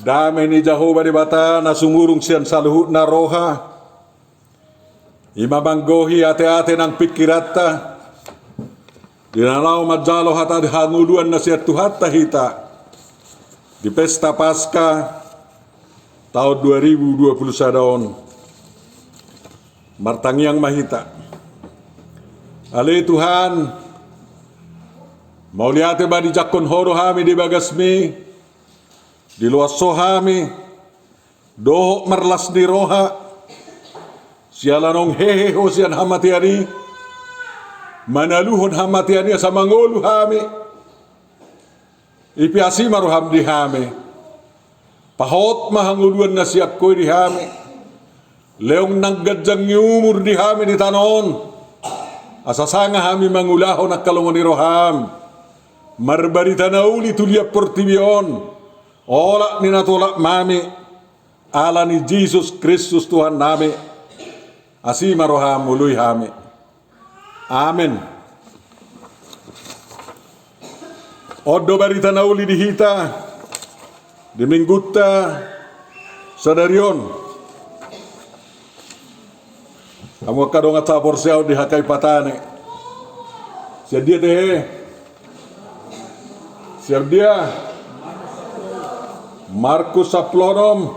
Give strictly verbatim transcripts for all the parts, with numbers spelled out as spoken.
Dame ni Jahowa Debata na sumurung sian saluhutna roha, i ma manggohi ateate nang pingkiranta, di na laho manjalo hata hangoluan na sian Tuhanta hita di pesta Paskah taon dua ribu dua puluh sada on. Martangiang ma hita. Ale Tuhan, mauliate ma dijangkon Ho do hami di bagasmi, diloas Ho hami dohot marlas ni roha, siala naung hehe Ho sian hamatean i, manaluhon hamatean i asa mangolu hami. Ipe asi ma roham di hami. Pahot ma hangoluan na sian Ho i di hami. Leong nang ganjang ni umur di hami di tano on, asa sanga hami mangulahon angka lomo ni roham, marbarita na uli tu liat portibi on, olat ni na tolap nami, ala ni Jesus Kristus Tuhannami. Asi ma roham, oloi hami. Amen. On do barita na uli di hita di Minggunta sadari on. Hamu angka dongan sahaporseaon di H K I Patani, sian dia tehe? Sian dia? Markus sampulu onom,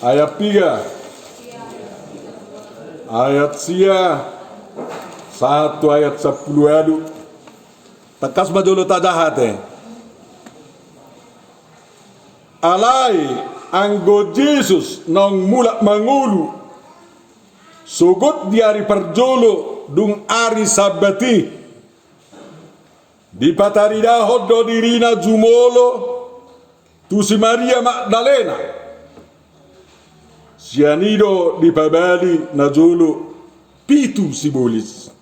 ayat piga? Ayat sia sahat tu ayat sampulu ualu. Tangkas ma jolo tajaha ate. Alai anggo Jesus naung mulak mangolu, sogot di ari parjolo dung ari Sabbat i, dipataridahon do dirina jumolo tu si Maria Magdalena. Sian i do dipabali najolo pitu sibolis.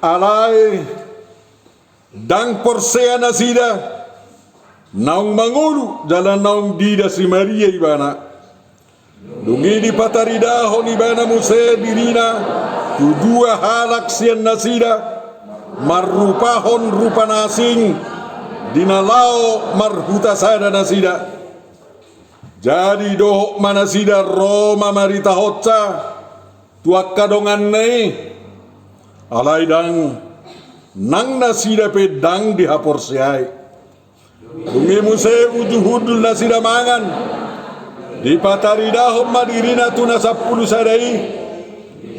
Alai ndang porsea nasida naung mangolu jala naung diida si Maria ibana. Dung i dipataridahon ibana muse dirina tu dua halak sian nasida, marrupahon rupa na asing, di na laho marhuta sada nasida. Jadi dohot ma nasida ro mamaritahonsa tu angka donganna i, alai ndang, nang nasida pe ndang dihaporseai. Dung i muse uju hundul nasida mangan, dipataridahon ma dirina tu na sampulu sada i,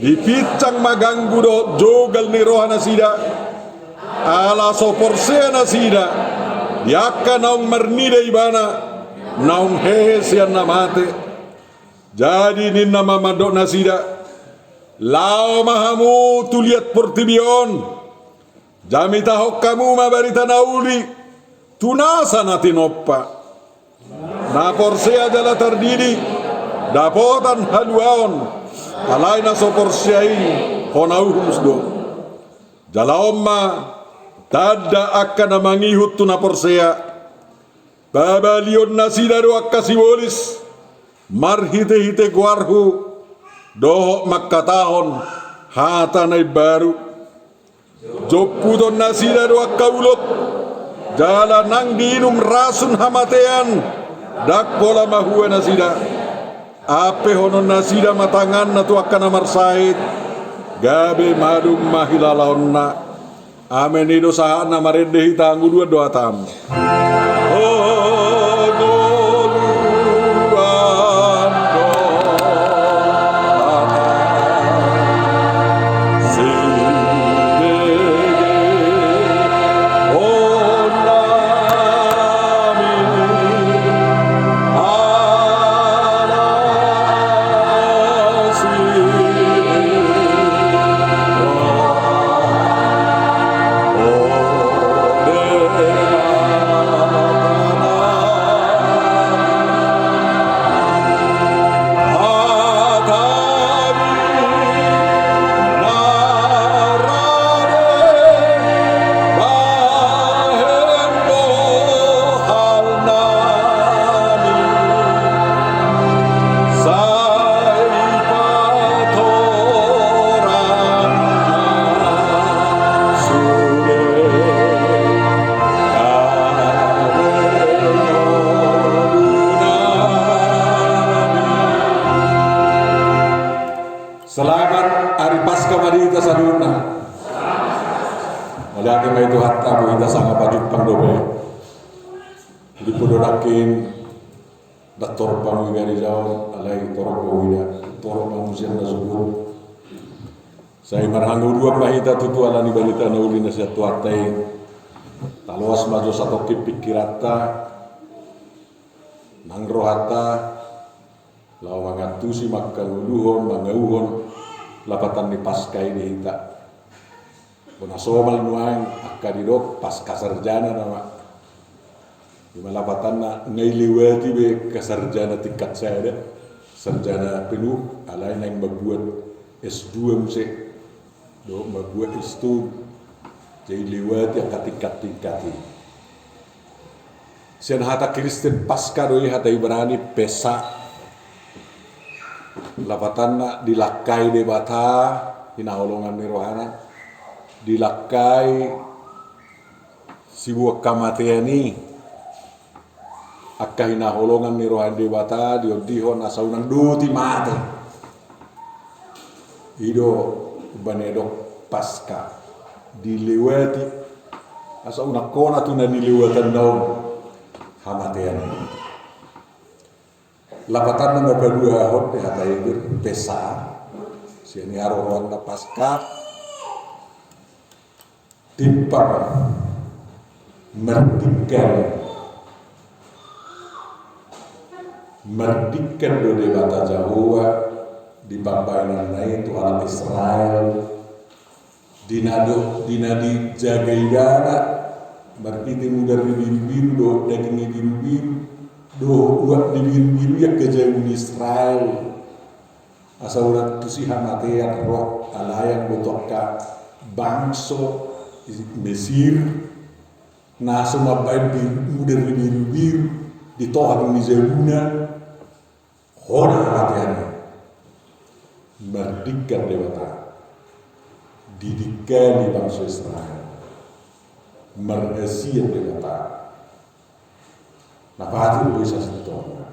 dipinsang ma ganggu dohot jogal ni roha nasida, ala so porsea nasida di angka naung marnida ibana, naung hehe sian na mate. Jadi ninna ma mandok nasida: Laho ma hamu tu liat portibi on, jamitahon hamu ma barita na uli tu nasa na tinompa. Na porsea jala tardidi dapotan haluaon, alai na so porsea i hona uhum do. Jala on ma tanda angka na mangihut tu na porsea: Pabalion nasida do angka sibolis marhitehite goarhu, dohot mangkatahon hata na imbaru. Jomputon nasida do angka ulok, jala nang diinum rasun hamatean, ndang pola mahua nasida. Ampehonon nasida ma tanganna tu angka na marsahit, gabe malum ma hilalaonna. Amen. I do sahatna. Marende hita. Ngolu do hatam. Selamat Ari Paskah ma di hita saluhutna. Mauliate ma i tu Tuhanta, boha hita sanga pajumpang dope. Di poda nangkin, dang torop hamu di gareja on, alai torop do huida, torop hamu sian na sogot. Sai marhangoluan ma hita tutu ala ni barita na uli na sian Tuhanta i. Taloas ma jo satongkin pingkiranta nang rohanta, laho mangantusi, mangkangoluhon, mangauhon lapatan ni Paskah i di hita. Bona somal nuaeng angka didok Paskah sarjana nama. Ima lapatanna, nga dilewati be angka sarjana tingkat sada, sarjana penuh, alai naeng mambuat S dua muse, dohot mambuat S tolu. Jadi dilewati angka tingkat-tingkat i. Sian hata Kristen Paskah do i, hata Ibrani Pesah. Lapatanna dilangkai Debata hinaholongan ni rohana. Dilangkai siboan hamatean i, angka hinaholongan ni roha ni Debata diondihon asa unang doti mate. I do umbahen na didok Paskah, dilewati asa unang hona tu na nilewatanna on hamatean i. Lapatanna na paduahon di hata Heber, Pesah, sian i haroroanna Paskah, timpang mardingkan, mardingkan do Debata Jahowa di pambahenanna i tu halak Israel. Di na do, di na dijaga ibana marhite mudar ni birubiru dohot daging ni birubiru dohot uap ni birubiru i angka jabu ni Israel. Asa unang tusi hamatean ro, alai anggo tu angka bangso Mesir na so mambahen biru, mudar ni birubiru di tohang ni jabuna, hona hamatean i. Mardingkan Debata, didingkani bangso Israel, marhasiat Debata. Na patut do i sasintongna.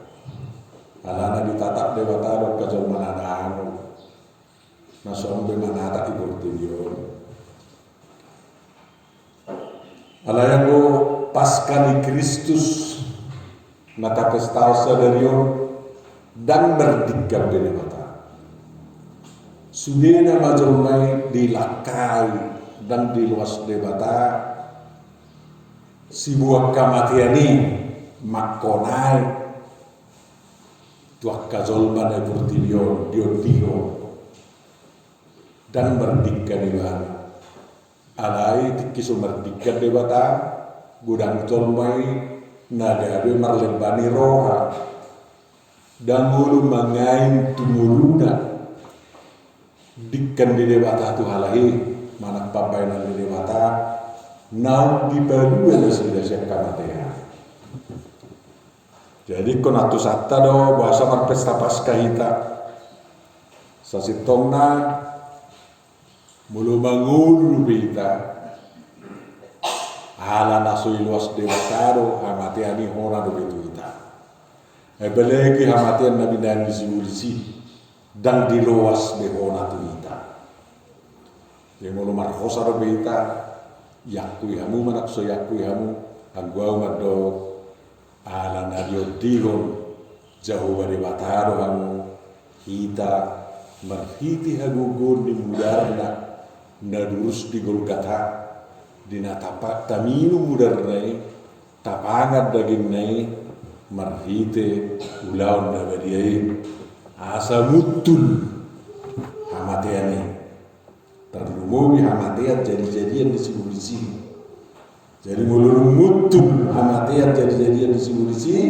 Alana ditatap Debata do angka jolma na dangol, na so adong be manatap di portibi on. Alai anggo Paskah ni Kristus na tapestahon sadari on, ndang mardingkan be Debata. Sudena ma jolma i dilangkai, ndang diloas Debata siboan hamatean i mangkonai tu angka jolma na di portibi on, diondihon. Ndang mardingkan ibana. Alai tingki so mardingkan Debata, godang jolma i na gabe marlemba ni roha. Ndang olo mangain tu ngoluna dingkan ni Debata tu halak i, manang pambahenan ni Debata, naung dipalua nasida sian hamatean. Jadi ingkon antusanta do boasa marpesta Paskah hita. Sasintongna, molo mangolu dope hita, ala na so diloas Debata do hamatean i, hona dope tu hita. Apalagi hamatean na binahen ni si bolis i, ndang diloas be hona tu hita. Jadi molo marhosa dope hita, iakui hamu manang so iakui hamu, anggo ahu mandok, ala na diondihon Jahowa Debata do hamu, hita, marhite hagogoon ni mudarna na durus di Golgata, di na tapa-, taminum mudarna i, tapangan dagingna i, marhite ulaon na badia i, asa muntul hamatean i. Tarlumobi hamatean jadi-jadian ni si bolis i. Jadi molo dung muntul hamatean jadi-jadian ni si bolis i,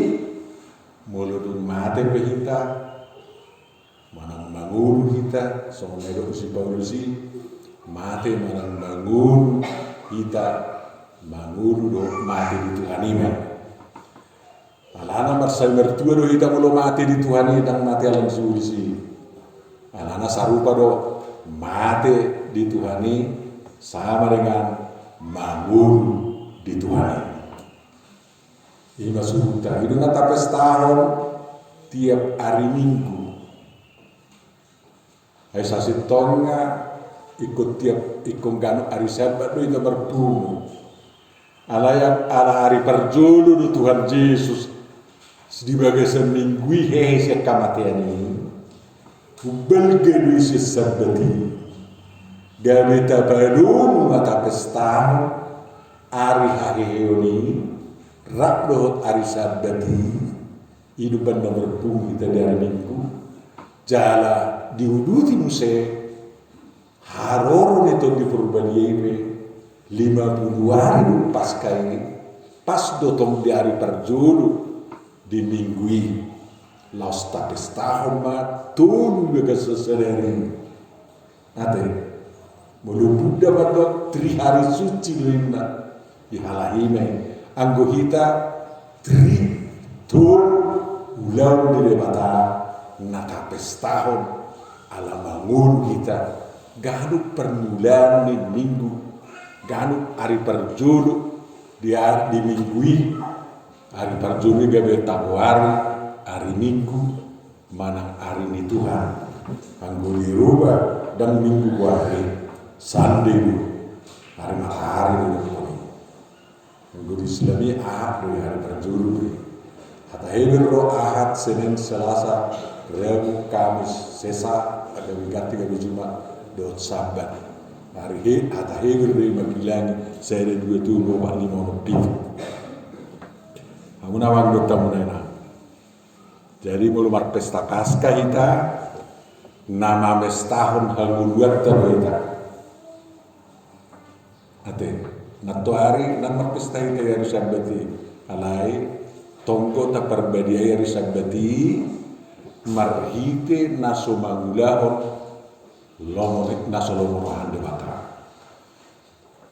molo dung mate pe hita, manang mangolu hita, songon na nidok si Paulus i, mate manang mangolu hita, mangolu dohot mate di Tuhan i ma. Alana marsai martua do hita molo mate di Tuhan i, ndang mate ala ni si bolis i. Alana sarupa do mate di Tuhan i sama dengan mangolu di Tuhan i. I ma suhutna, i do na tapestahon tiap ari Minggu. Ai sasintongna ingkon tiap, ingkon ganup ari Sabat do hita marpungu. Alai ala ari parjolo do Tuhan Jesus di bagasan minggu i hehe sian hamatean i, umbalga do i sian Sabat i. Gabe tapalomu ma tapestahon ari haheheon i rap dohot ari Sabat i. I do umbahen na marpungu hita di ari Minggu. Jala diuduti muse haroro ni Tondi Porbadia i pe lima pulu ari dung Paska i, pas do tong di ari parjolo di Minggu i. Laos tapestahon ma tolu di bagasan sadari. Ate, molo Buddha mandok Triharisuci do inna, dihalahi ma i. Anggo hita, tri, tolu ulaon ni Debata na tapestahon, ala mangolu hita ganup parmulaan ni Minggu, ganup ari parjolo di, di Minggu i. Ari parjolo i gabe tagoari ari Minggu manang ari ni Tuhan. Anggo di Eropa ndang Minggu, goarna Sunday do. Ari matahari do. Anggo di Islam i Ahad do i, ari parjolo do i. Hata Heber do Ahad, Senin, Selasa, Rabu, Kamis, Sesa, gabe ganti gabe Jumat dohot Sabat. Ari he, hata Heber do i, manggilangi sada, dua, tolu, opat, lima, onom, pitu. Hamu na mandok, hamu na inang. Jadi molo marpesta Paska hita, na mamestahon hangoluanta do hita. Ate, nantoari na marpesta hita di ari Sabat i. Alai tonggo taparbadiai ari Sabat i marhite na so mangulahon lomo ni, na so lomo roha ni Debata.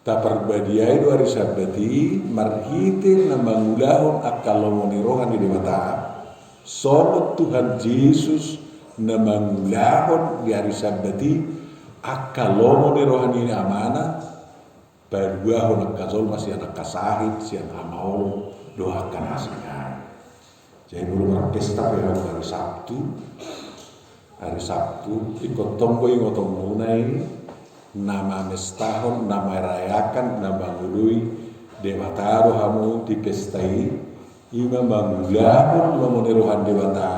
Taparbadiai do ari Sabat i marhite na mangulahon angka lomo ni roha ni Debata. Songon Tuhan Jesus na mangulahon di ari Sabat i angka lomo ni roha ni Amana, paluahon angka jolma sian angka sahit, sian hamaolon dohot angka na asing. Jadi molo marpesta pe hamu ari Sabtu, ari Sabtu, ingkon tonggo ingotonmuna i, na mamestahon, na merayakan, na mangoloi Debata do hamu di pesta i, i ma mangulahon lomo ni roha ni Debata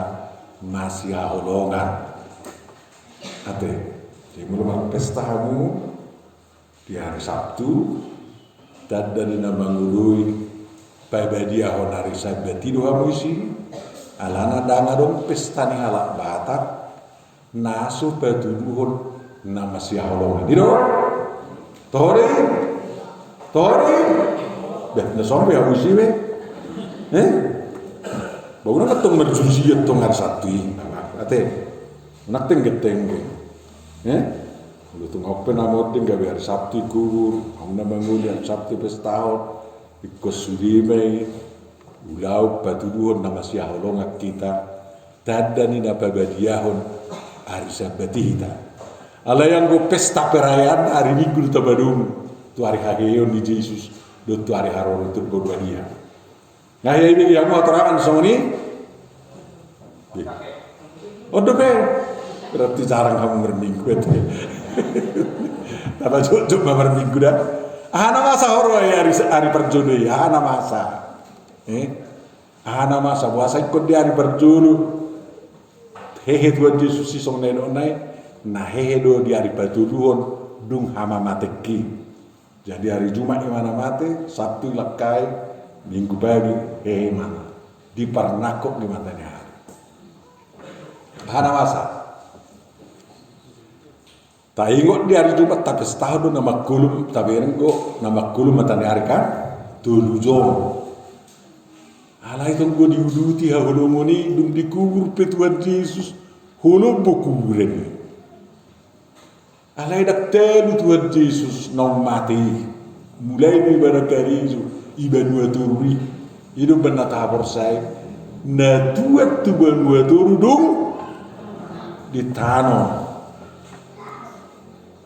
masihaholongan. Ate, jadi molo marpesta hamu di ari Sabtu, tanda ni na mangoloi pabadiahon ari Sabat i do hamu disi, alana ndang adong pesta ni halak Batak na so patuduhon na masihaholongan. I do? Toho do i? Toho do i? Bah, na sompe hamu disi be. Eh? Bah, unang tong marjujian tong ari Sabtu i. Ate. Unang tenggenteng. Eh? Molo tung ahu pe na monding gabe ari Sabtu i kubur, hamu na mangoli ari Sabtu pestahon, ingkon sude ma i ulaon patuduhon na masihaholongan hita, tanda ni na pabadiahon ari Sabat i hita. Alai anggo pesta perayaan ari Minggu do tapadomu tu ari haheheon ni Jesus dohot tu ari haroro ni Tondi Porbadia. Nga hea i be di hamu hatorangan songon i? On dope. Berarti jarang hamu marminggu, ate. Tapajotjot ma marminggu da. Aha na masa ho ro ari, ari parjolo i, aha na masa? Eh? Aha na masa? Boasa ingkon di ari parjolo hehe Tuhan Jesus i songon na nidokna i? Na hehe do di ari patoluhon dung hamamatenki. Jadi ari Jumat i ma na mate, Sabtu i langkai, Minggu pagi hehe ma na. Diparnangkok di mata ni ari. Aha na masa? Taingot di ari Jumat tapestahon do na mangholom, tabereng do na mangholom mata ni ari kan? Tolu jom. Alai tong do diuduti haholomon i, dung dikubur pe Tuhan Jesus, holom do kuburan i. Alai ndang talu Tuhan Jesus naung mate i. Mulai do ibana karejo i banua toru i. I do umbahen na tahaporseai, na tuat tu banua toru dung ditanom.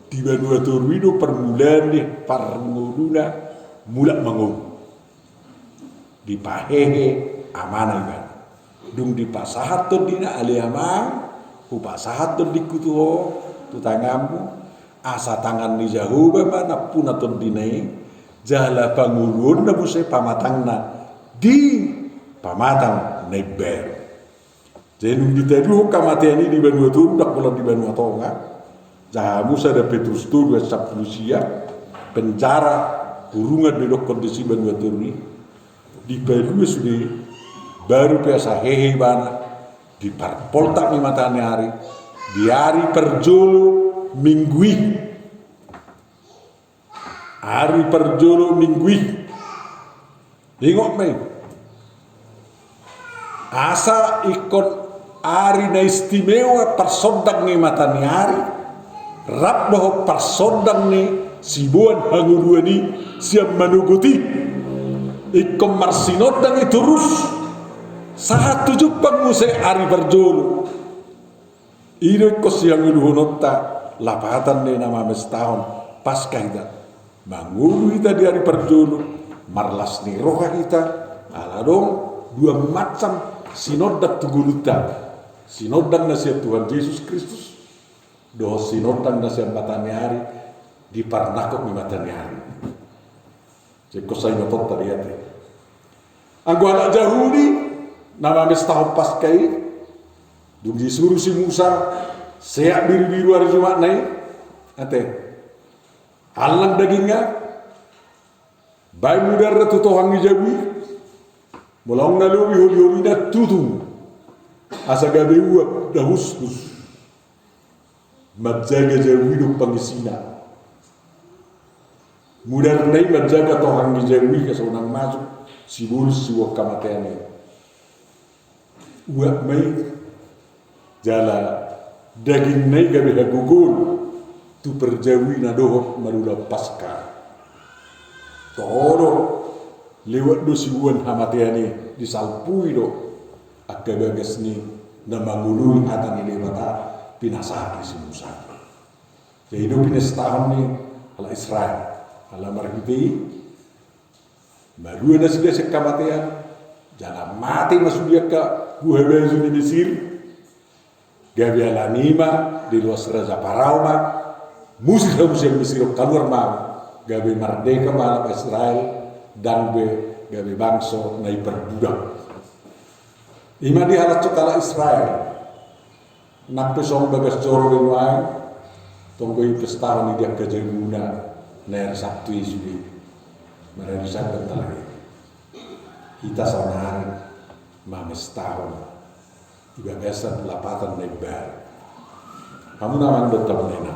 Di banua toru i do parmulaan ni parngoluna mulak mangolu. Dipahehe Amana ibana. Dung dipasahat tondina, ale Amang, hupasahat tondingku tu ho, tu tanganmu, asa tangan ni Jahowa ma nampuna tondina i, jala pangoluonna muse pamatangna di pamatang na imbaru. Jadi dung ditaduhon hamatean i di banua toru, ndang holan di banua tonga. Jaha hamu sada Petrus tolu ayat sampulu sia, penjara, kurungan do didokhon disi banua toru i. Dipalua sude, baru pe asa hehe ibana, diparpoltak ni mataniari, di ari parjolo minggu i. Ari parjolo minggu i. Ingot ma i. Asa ingkon ari na istimewa parsondang ni mataniari, rap dohot parsondang ni siboan hangoluan i sian manogot i. Ingkon marsinondang i torus, sahat tu jumpang muse ari parjolo. I do ingkon sihangoluhononta, lapatan ni na mamestahon Paska hita. Mangolu hita di ari parjolo, marlas ni roha hita, ala adong dua macam sinondang tu ngolunta. Sinondang na sian Tuhan Jesus Kristus, dohot sinondang na sian mataniari, di parnangkok ni mataniari. Jadi ingkon sai notonta di ate. Anggo halak Jahudi, na mamestahon Paska i, dung disuru si Musa, seat birubiru ari Jumatna i, ate. Allang dagingna, baen mudarna tu tohang ni jabu i, molo adong na lobi holiholina tutung, asa gabe uap, dahusdus. Manjaga jabu i dohot pangisina. Mudarna i manjaga tohang ni jabu i, asa unang masuk sibolis siboan hamatean i. Uap ma i, jala dagingna i gabe hagogoon tu parjabu i na dohot marulaon Paska. Toho do, lewat do siboan hamatean i, disalpui do angka bagas ni na mangoloi hata ni Debata pinasahat ni si Musa. Jadi i do pinestahon ni halak Israel. Ala marhite i, malua nasida sian hamatean, jala mate ma sude angka buhabaju ni Mesir. Gabe alani i ma diloas Raja Parao ma, musir hamu sian Mesir on, kaluar ma hamu. Gabe mardeka ma halak Israel, ndang be gabe bangso na iparbudak. I ma dihalashon halak Israel. Nang pe songon bagas joro i nuaeng, tong do i pestahon i di angka jabuna na ari Sabtu i sude. Marari sadari tala i. Hita saonari mamestahon di bagasan lapatan na imbaru. Hamu na mandok tamu nena.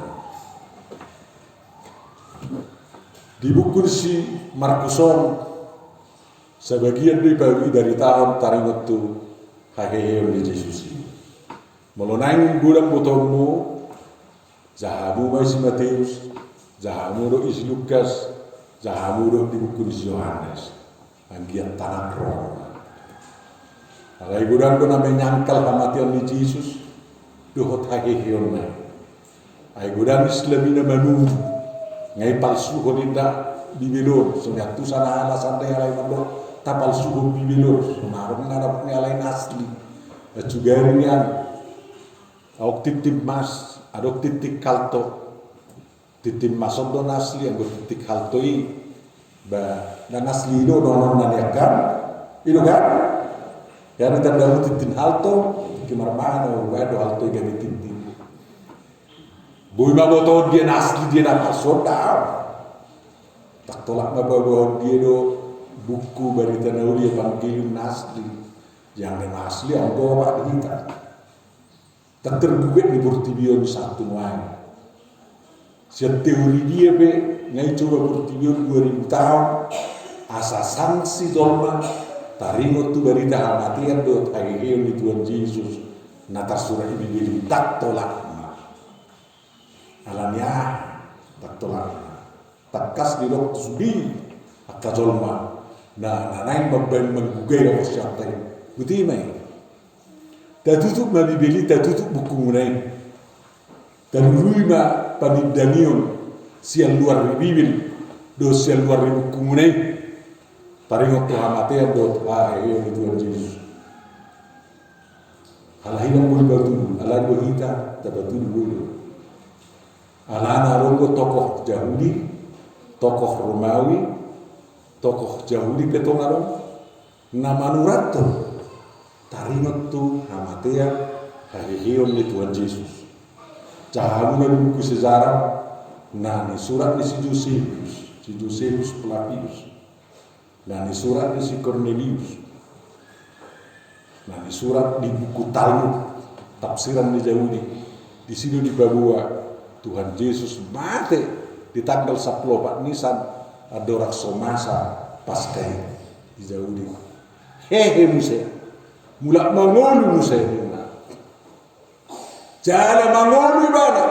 Di buku ni si Markus on, sabagian do ipa-, ibaritahon taringot tu haheheon ni Jesus i. Molo naeng godang botoonmu, jaha hamu ma i si Mateus, jaha hamu dohot i si Lukas, jaha hamu dohot di buku ni si Johannes. Anggiat tanang rohangmu. Alai godang do na menyangkal hamateon ni Jesus dohot haheheonna i. Ai godang Islam i na manuru, nga i palsuhon inda Bibel on, songon i antusan na ala sandai alai mandok tapalsuhon Bibel on, songon i adong na dapot ni alai na asli. Sugari nian, adong tintin mas, adong tintin halto. Tintin mas on do na asli, anggo tintin halto i, ba, ndang asli do dohononna nian kan? I do kan? Jadi tanda tintin halto, tingki marmahan, o, baen do halto i gabe tintin. Boi ma botoon dia na asli, dia na palsu, ndang. Ndang tolap ma botoon dia do buku barita na uli, evangelium na asli. Yang na asli, anggo opat hita. Ndang tergugat ni portibi on sahat tu nuaeng. Sian teori dia pe, nga i coba portibi on dua ribu taon, asa sangsi jolma taringot tu barita hamatean dohot haheheon ni Tuhan Jesus na tarsurat i Bibel i, ndang tolap ma. Alani aha? Ndang tolap ma. Tangkas didok tu sude angka jolma na, na naeng mambaen manggugai haporseaonta i. Botima i. Tatutup ma Bibel i, tatutup bukumuna i. Talului ma panindangion sian luar ni Bibel dohot sian luar ni bukumuna i. Taringot tu hamatean dohot haheheon ni Tuhan Jesus. Alai ndang boi patulus, alai do hita tapatulus boi do. Tokoh Jahudi, tokoh Romawi, tokoh Jahudi pe tong adong na manurathon taringot tu hamatean, haheheon ni Tuhan Jesus. Jaha muna di buku sejarah na nisurat ni si Josephus, si Josephus Flavius, na nisurat ni si Cornelius, na nisurat di buku Talmud, tafsiran ni Jahudi. Disi do dipaboa Tuhan Jesus mate di tanggal sampulu opat Nisan, andorang so masa Paskah i di Jahudi. Hehe muse, mulak mangolu muse ninna. Jala mangolu ibana.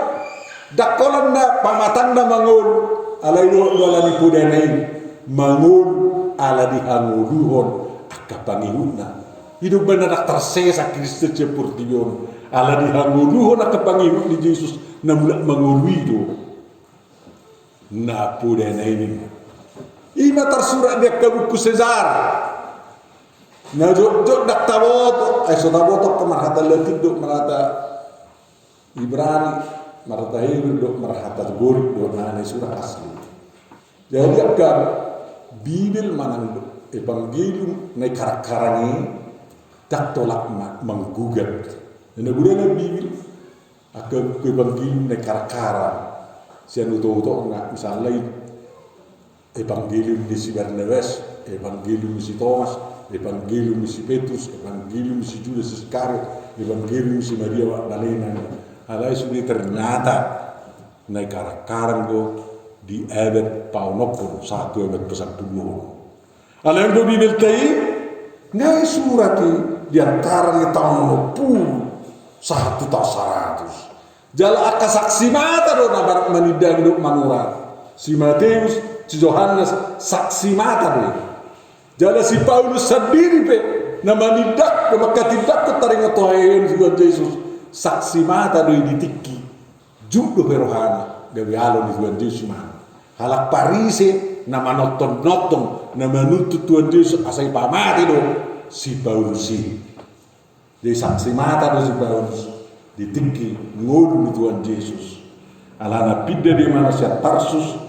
Ndang holan na pamatangna mangolu, alai do, do ala ni podana i. Mangolu ala dihangoluhon angka pangihutna. I do umbahen na ndang tarsesa Kristen sian portibi on, ala dihangoluhon angka pangihut ni Jesus na mulak mangolu i do na podana i. Ima tarsurat di angka buku sejarah. Na jotjot ndang taboto, ai so taboto angka marhata Latin dohot marhata Ibrani, marhata Heber dohot marhata Gorik do na nisurat asli. Jadi angka Bibel manang Evangelium na ikarang-karang i ndang tolap ma-, manggugat. Na godang Bibel, angka buku Evangelium na ikarang-karang sian utok-utokna, misalna i Evangelium ni si Barnabas, Evangelium ni si Tomas, Evangelium ni si Petrus, Evangelium ni si Judas Iskariot, Evangelium ni si Maria Magdalena. Alai sude ternyata na ikarang-karang do di abad paonomhon sahat tu abad pasampuluhon. Alai do Bibelta i nga isurat i di antara ni taon onom pulu sahat tu taon saratus. Jala angka saksi mata do na bar-, manindangi dohot manurat. Si Mateus, si Johannes, saksi mata do i. Jala si Paulus sandiri pe na manindak, na manghatindanghon taringot tu haheheon ni Tuhan Jesus, saksi mata do i di tingki. Jut dope rohana gabe alo ni Tuhan Jesus i ma. Halak Parise na manongtong-nongtong, na manuntut Tuhan Jesus asa ipamate do si Paulus i. Jadi saksi mata do si Paulus di tingki ngolu ni Tuhan Jesus. Alana pinda do imana sian Tarsus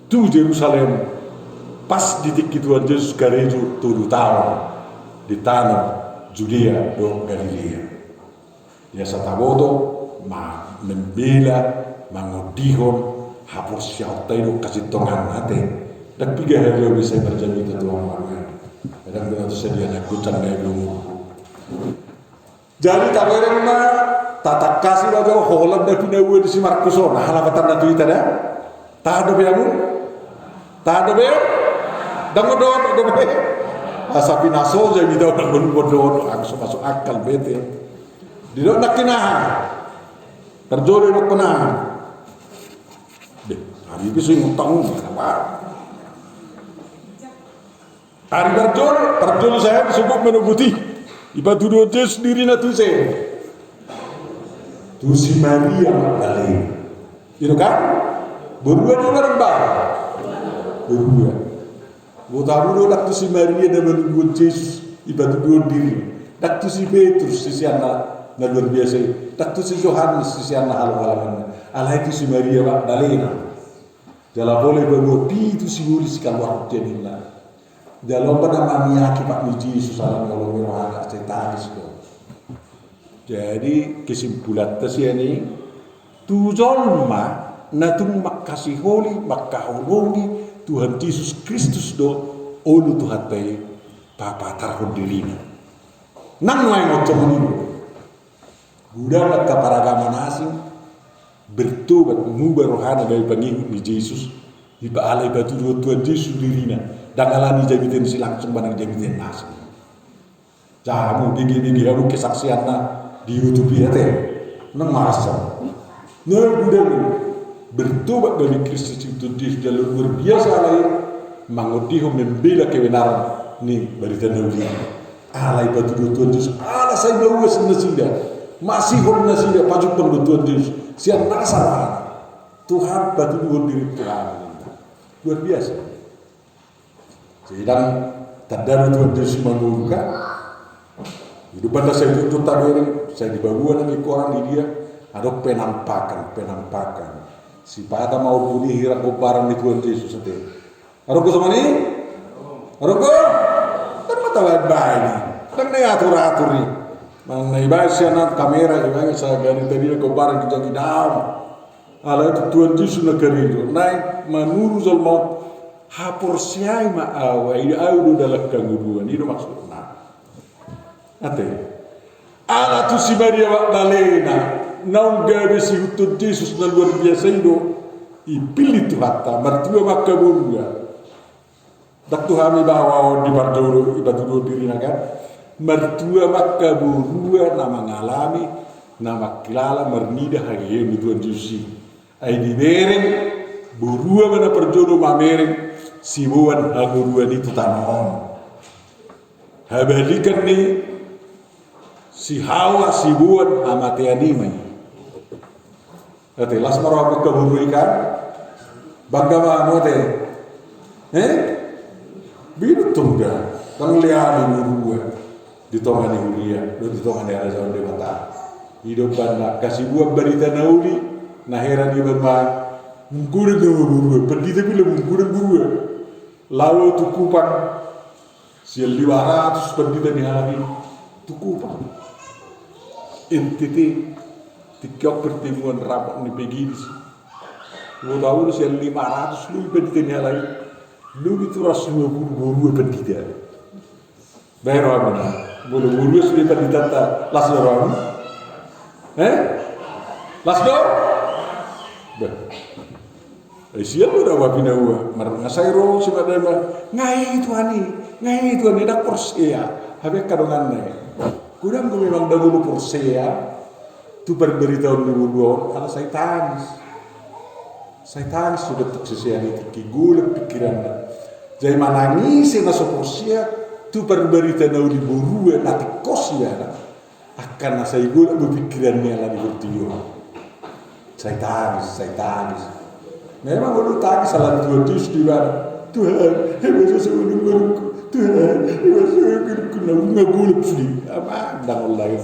tu Jerusalem pas di tingki Tuhan Jesus karejo tolu taon di tano Judea dohot Galilea. Ia asa taboto ma-, membela, mangondihon haporseaonta i dohot hasintongan ate. Ndang piga hali au bisa marjamita tu hamu haduan. Kadang binoto sadia na gocang na i umurhu. Jadi tabereng ma, tatangkasi ma jo holan na pinaboa ni si Markus on, aha lapatanna tu hita da? Tahan dope hamu? Tahan dope? Ndang modot dope? Asa pinaso jamita ndang modot, ndang so masuk akal be ate. Didok nangkin aha? Parjolo didok nangkin aha? Deh, ari pe so ingot au, apa? Ari parjolo, parjolo sahat sogot manogot i. Ipatuduhon Jesus dirina tu ise? Tu si Maria Magdalena. I do kan? Borua do i, barang ba? Borua. Boto hamu do, ndang tu si Maria na manogot Jesus ipatuduhon dirina. Ndang tu si Petrus, siseanna na luar biasa i. Ndang tu si Johannes, siseanna halanghalangna. Alai tu si Maria Magdalena. Jala pola ipaboa pitu sihol sikaluarhon sian ninna. Jala on pe na mamiak ipak ni Jesus ala ni holong ni rohana, sai tangis do. Jadi kesimpulanta sian i, tu jolma na tung manghasiholi, manghaholongi Tuhan Jesus Kristus do olo Tuhanta i papatarhon dirina. Nang nuaeng on songon i do. Godang angka paragama na asing bertobat, muba rohana gabe pangihut ni Jesus, ipa-, ala ipatuduhon Tuhan Jesus dirina, ndang ala ni jamitena si langsung manang jamitena na asing. Jaha hamu, bege-bege hamu kesaksianna di YouTube i ate. Nang marasa. Na godang bertobat gabe Kristen si Tuhan Jesus jala luar biasa alai mangondihon, membela kebenaran ni barita na uli. Ala ipatuduhon Tuhan Jesus, ala sai mauas nasida, masihol nasida, pajumpang do Tuhan Jesus sian nasa rohana. Tuhan, patuduhon diri Tuhan. Luar biasa. Jadi ndang tanda do Tuhan Jesus mangolu kan. Di hita pe sai tutu tabereng, sai dipaboa nang di koran, di dia, adong penampakan, penampakan. Sipata ma ombun i hira gombaran ni Tuhan Jesus ate. Adong do songon i? Adong do? Ndang ma tabaen-baen i. Ndang na iatur-atur i. Manang na ibaen sian kamera, ibaen sian gari tadi na gombaran, ginjang, idaon. Alai tu Tuhan Jesus na karejo. Naeng manuru jolma on, haporseai ma au, ai au do dalan hangoluan. I do maksudna. Ate. Ala tu si Maria Magdalena, naung gabe siihuthon Jesus na luar biasa i do, dipillit Tuhanta, martua ma angka borua. Ndang tu hami baoa on di parjolo, dipatuduhon dirina kan. Martua ma angka borua na mangalami, na mangkilala, marnida haheheon ni Tuhan Jesus i. Ai dibereng, borua ma na parjolo mamereng, siboan hangoluan i tu tano on. Habalikan ni si Hawa, siboan hamatean i ma i. Ate, las ma roha angka borua i kan? Bangga ma hamu ate? Eh? Binoto da. Ndang leali borua di tonga ni huria, dohot di tonga ni harajaon Debata. I do umbahen na hasibuan barita na uli, na heran iba ma. Mungkudan do borua, pandita pila mungkudan borua. Laho tu Kupang. Sian lima ratus pandita ni halak i tu Kupang, N T T, tingki on pertemuan rapat ni P G disi. Dua tahun sian lima ratus lobi pandita ni halak i, lobi tu seratus lima puluh borua pandita. Baen roham ma, molo borua sude panditanta, las do roham? Eh? Las do? Bah. Ai sian do da uap i na ua, mar nga sai ro si Magdalena, nga i Tuhan i, nga i Tuhan i, ndang porsea. Hape angka donganna i, godang do memang ndang olo porsea tu parbaritaon ni borua on, ala sai tangis. Sai tangis do dohot sisean i, tingki golap pingkiranna. Jadi manangisi na so porsea tu parbarita na uli borua na tingkos ibana. Angka na sai golap do pingkiranna ala ni portibi on. Sai tangis, sai tangis. Memang olo tangis ala ni Tuhan Jesus di mana? Tuhan, hebosa songon i ngolungku. Tuhan, hebosa songon i ngolungku. Na unga golap sude. Amang, ndang olo lagi.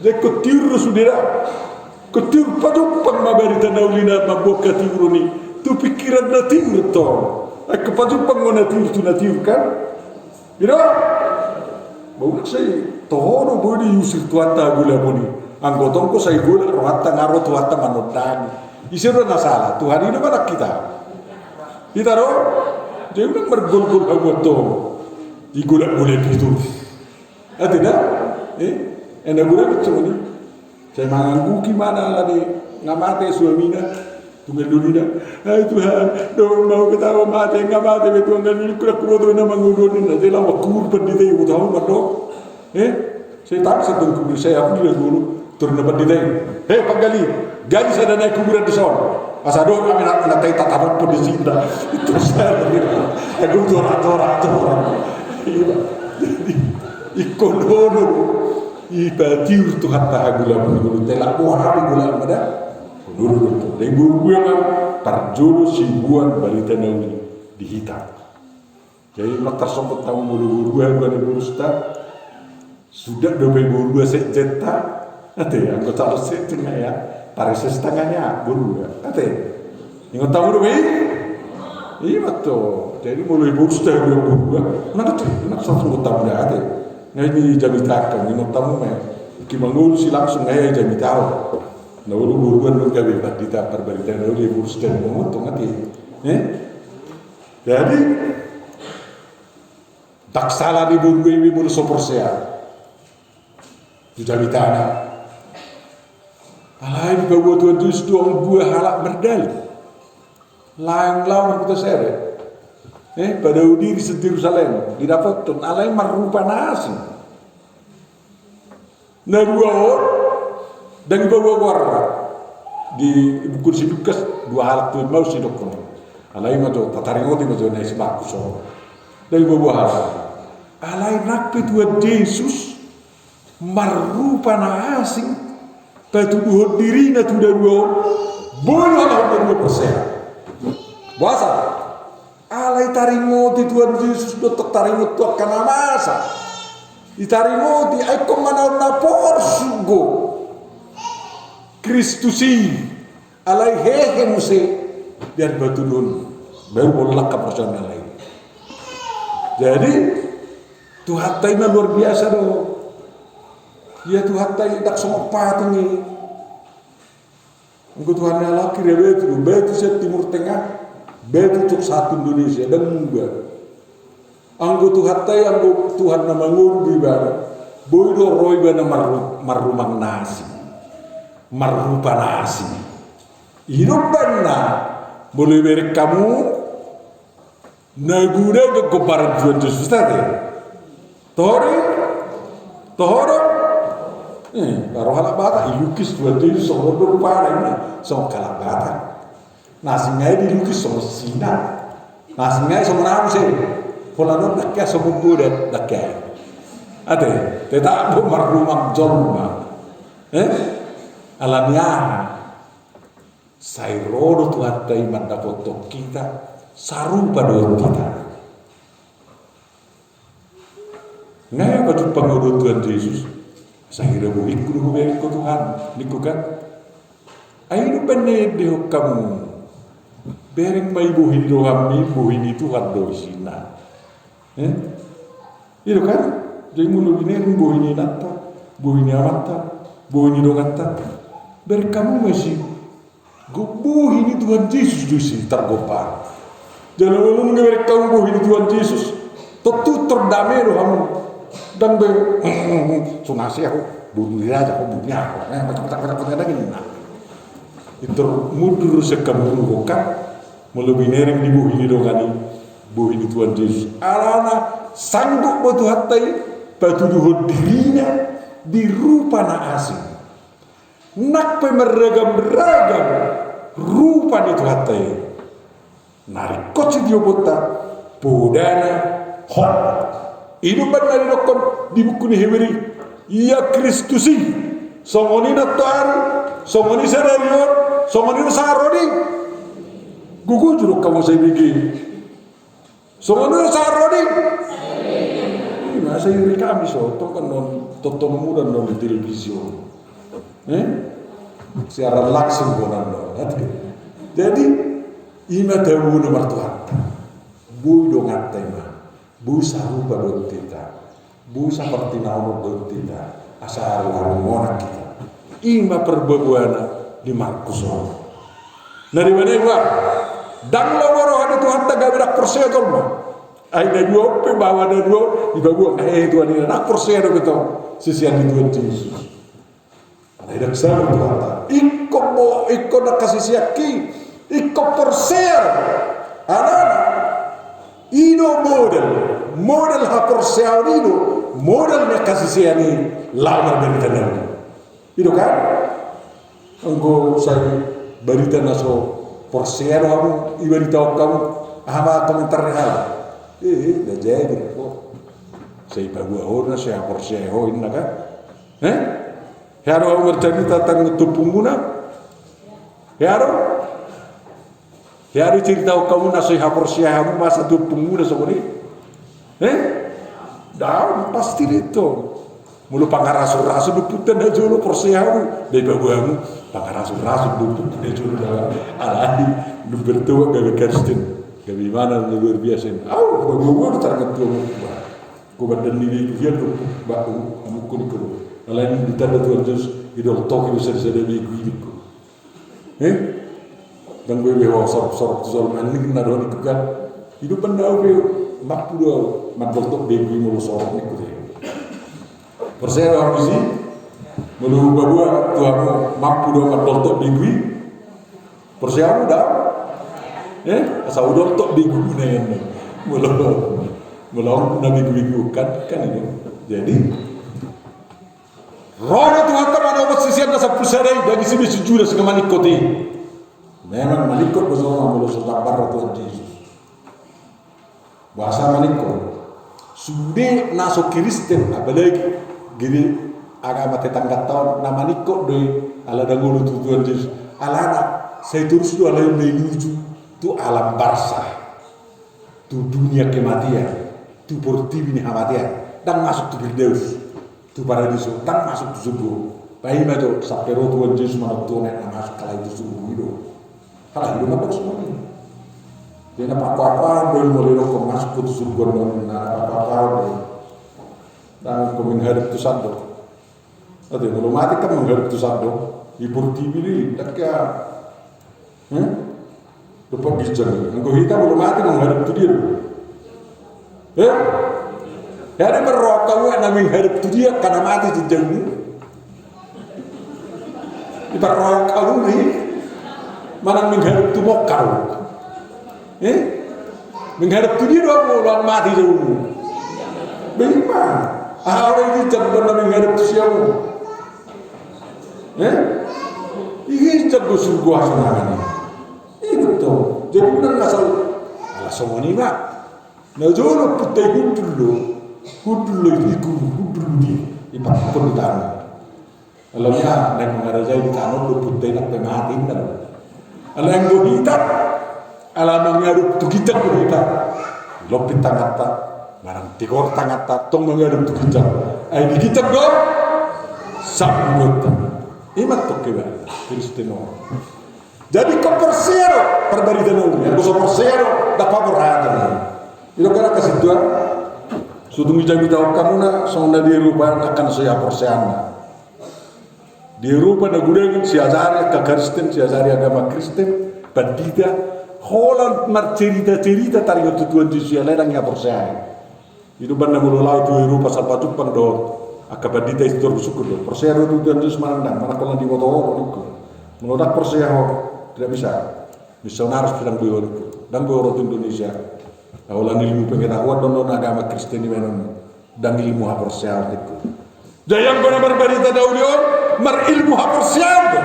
Jadi ingkon tiur do sude da. Ingkon tiur, pajumpang ma barita na uli na mambuat hatiuron i tu pingkiran na tiur tong. Ingkon pajumpang ma na tiur tu na tiur kan? I do? Ba unang sai toho do boi diusir Tuhanta hagolapon i. Anggo tong sai golap rohanta nga ro Tuhanta manondangi. Ise do na sala? Tuhan i do manang hita? Hita do? Jadi unang margolgol hamu antong. Digolapgolapi tu. Ate da? Eh? Enda guna do songon i. Sai mangangguhi ma na ala ni nga mate suamina. Tunggal doli na, "Hai Tuhan, dong mau ketawa mate, nga mate be Tuhan, kan ini kuda kuda tu nama ngudon ini, jadi lama kur pandita ibu tahu mandok." Eh? Sai tangis antong kubur, sai aku di dulu. Turun pandita i. "Hei, panggali, gali sada nai kuburan dison. Asa do kami nak, nak tai tatap pun di sini dah." Itu saya. Aku tora, tora, tora. Iya. Jadi, ingkon olo. Ipatiur Tuhanta hagolapon i, tela boha hami golap ma da. Olo do. Jadi borua ma parjolo siboan barita na uli di hita. Jadi, unang tarsonggot hamu molo borua haduan ni borusta. Suda dope borua sekjenta. Ate, anggo calon sekjen nga hea, pareses tangannya borua. Ate. Ingot hamu dope i? Ima to. Jadi molo i borusta haduan borua, unang tarsonggot hamu da ate. Nga i jamita hamu, ingot hamu ma. Ingkon mangolu si langsung nga i jamita hamu. Na olo borua nunga gabe pandita, parbarita na uli borusta ni mangontong ate. Eh? Jadi, ndang sala ni borua i be molo so porsea tu jamitana. Alai dipaboa Tuhan Jesus do dua halak mardalin. Laho, laho marhuta sere. Eh, padao diri sian Jerusalem, didapothon, alai marrupa na asing. Na dua on, ndang dipaboa goarna. Di buku ni si Lukas, dua halak tu Emmaus didokhon. Alai ma jo, tataringoti ma jo na si Markus on. Ndang dipaboa halak. Alai nang pe Tuhan Jesus marrupa na asing, patuduhon dirina tu na dua on, boi halak on na dua porsea. Boasa? Alai taringoti Tuhan Jesus dohot taringot tu angka na masa. Ditaringoti, ai ingkon manaon na porsuk do Kristus i. Alai hehe muse, Biar batu dulu, baru bolak ka persoalan lain. Jadi Tuhanta i ma luar biasa do. Ia Tuhanta i ndang songon patung i. Anggo Tuhan ni halak i, batu do, batu sian Timur Tengah, batu tu sahat Indonesia, ndang muba. Anggo Tuhanta i, anggo Tuhan na mangolu do ibana, boi do ro ibana marru-, marrumang na asing, marrupa na asing. I do umbahen na, molo ibereng hamu, na guna do gomparan Tuhan Jesus tadi. Toho do? Toho do? Eh, baru halak Batak, ilukis Tuhan Jesus songon rupana, songon halak Batak. Na asing nai dilukis songon Sina. Na asing nai songon ahu se. Pola non ndang hea songon bodat, ndang hea. Ate, tetap do marrumang jolma. Eh? Alani aha? Sai ro do Tuhanta i mandapothon hita, sarupa dohot hita. Nga ia pajumpang ho dohot Tuhan Jesus, sai hira bohingku do hubereng ho Tuhan, ningku kan. Ai i do umbahen na iendehon hamu. Bereng ma i bohi ni donganmi, bohi ni Tuhan do isina. Eh? I do kan? Jadi molo binereng bohi ni inanta, bohi ni amanta, bohi ni donganta, bereng hamu ma isi. Bohi ni Tuhan Jesus do isi targompar. Jala molo nunga bereng hamu bohi ni Tuhan Jesus, tontu tardame do hamu. Ndang be, so na asa ahu, bohi ni raja, bohi ni aha, eh, macam-macam, macam-macam, ndang ninna. Pintor mundur sian hamu do kan. Molo binereng di bohi ni dongan i, bohi ni Tuhan Jesus. Alana sanggup do Tuhanta i patuduhon dirina di rupa na asing. Nang pe marragam-ragam rupa ni Tuhanta i. Na ringkot sitioponta, podana hot. I do umbahen na didokkon di buku ni Hébéré, ia Kristus i, songon i nantoari, songon i sadari on, songon i sahat ro di. Gogo jolo hamu sai bege. Songon i sahat ro di. I ma sai iri kami so, tong kan non, tonton muda non di televisi on. Eh? Siaran langsung do non. Jadi, i ma tabo na martuhanta. Boi donganta i ma. Boi sarupa dohot hita. Boi sapartinaon dohot hita. Asa aru-aru monang hita. I ma parbaboana di Markus on. Na di mana i ba? Ndang lomo roha ni Tuhanta gabe ndang porsea jolma. Ai na dua on pe, baoa na dua on, dipaboa, eh, Tuhan i, ndang porsea dope tong sisean ni Tuhan Jesus. Alai ndang sabar Tuhanta. Ingkon bo-, ingkon ndang hasisianki, ingkon porsea. Alana i do modal, modal haporseaon i do modal ni hasisian i laho marbarita na uli. I do kan? Anggo sai barita na so porsea do hamu, ibaritahon hamu, aha ma komentar ni halak? Eh, eh, ndang jadi ho. Sai paboa ho na sai haporsea ho inna kan? Eh? Hea do hamu marcarita tentang ompungmuna? Hea do? Hea do icaritahon hamu na so haporsea hamu masa tu ompungmuna songon i? Eh? Ndang, pasti do i tong. Molo pangarasurasu do ompunta najolo, porsea hamu, ndang ipaboa hamu pangarasurasu do ompunta najolo, ndang. Alai dung bertobat gabe Kristen, gabe imana na luar biasa i. Au, paboa-boa do targantung. Gobandan ni begu hian do, bah, hamu, hamu ingkon i do. Alai dung ditanda Tuhan Jesus, idoltoki do sada-sada begu i do. Eh? Ndang boi be ho sorop-sorop tu jolma, ninna do ningku kan. I do umbahen na ahu pe mampu do ahu mandoltok begu i molo sorop ningku te. Porsea do hamu disi? Molo hupaboa tu hamu mampu do mandoltok begu i? Porsea hamu da? Eh? Asa hudoltok begu i na, molo, molo na begu-begu kan, kan i do. Jadi, ro do Tuhanta manopot sisean na sampulu sada i, dang isi be si Judas na maningkot i. Memang maningkot do jolma molo so tambar ro Tuhan Jesus. Boasa maningkot? Sude na so Kristen, apalagi di agama tetangganta on, na maningkot do i ala dang olo tu Tuhan Jesus. Alana sai torus do ala i menuju tu alam barzakh. Tu dunia kematian, tu portibi ni hamatean, dang masuk tu Firdaus, tu paradiso, dang masuk tu surgo. Paima jo sampe ro Tuhan Jesus manontuhon na masuk halak i tu surgo i do. Halak i do mandok songon i. Jadi na pakoakoan do i molo didok masuk tu surgo on, na pakoakoan do i. Ndang ingkon mangharap tu sandok. Ate, molo mate kan mangharap tu sandok. Di portibi do i, ndang ia. Hah? Dompak ginjang. Anggo hita molo mate mangharap tu dia do. Eh? Jadi parrohahon hamu na mangharap tu dia angka na mate ginjangmu? Diparrohahon hamu i, manang mangharap tu mongkal? Eh? Mangharap tu dia do hamu molo mate ginjangmu? Boi ma. Aha, olo i ginjang do na mangharap tu sia hamu? Eh? I ginjang do surgo hasonangan i. I betul. Jadi unang asal, ala songon i ma. Na jolo punta i hundul do. Hundul do i, hundul do i. Dipakkon di tano. Alai ia, naeng mangarajai di tano do punta i, nang pe mate inna do. Alai anggo hita, ala mangarap tu ginjang do hita. Lompit tanganta, manang tigor tanganta, tong mangarap tu ginjang. Ai di ginjang do sapuonta. I ma tong iba Kristen on. Jadi ingkon porsea do parbarita na uli, anggo so porsea do, dang paborhatan. I do kan angka sintua, so dung dijamita hamu na songon na di Eropa angka na so i haporseaanna. Di Eropa na godang siajari angka Kristen, siajari agama Kristen, pandita, holan marcerita-cerita taringot tu Tuhan Jesus i, alai ndang i haporseai. I do umbahen na molo laho tu Eropa, salpu jumpang do angka pandita i, sitorus sungkun do, porsea do tu Tuhan Jesus manang ndang, manang holan diboto ho do ningku. Molo ndang porsea ho, tidak bisa. Misionaris pe ndang boi ho ningku. Ndang boi ho ro tu Indonesia. Holan ilmu pengetahuan do on, agama Kristen i baenon, ndang ilmu haporseaon ningku. Jadi anggo na marbarita na uli on, marilmu haporseaon do.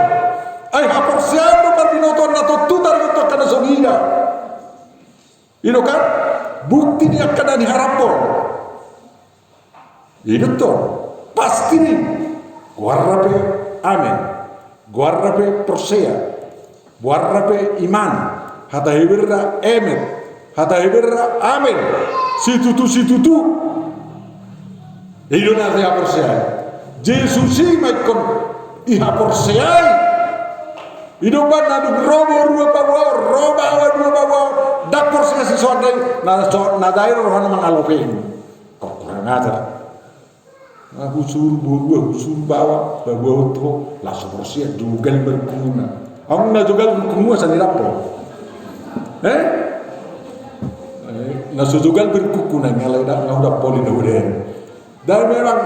Ai haporseaon do parbinotoan na tontu taringot tu angka na so niida. I do kan bukti ni angka na niharaphon. I do tong, pasti do i. Goarna pe amen. Goarna pe porsea. Goarna pe iman. Hata Heberna emet. Hata Heberna amen. Situtu-situtu. I do na dihaporseai. Jesus i ma ingkon dihaporseai. I do umbahen na dung ro borua paboa, ro baoa dua paboa, ndang porsea sisoanda i, na so, na dai rohana mangalopehon. Kok kurang ajar. Na husuru borua, husuru baoa, paboa on tu ho, laos so porsea, jogal ma rungkungna. Aung na jogal rungkungmu asa nidapot. Eh? Eh, na so jogal be rungkungku na, alai ndang, ndang hudapot i na hudapot. Ndang memang.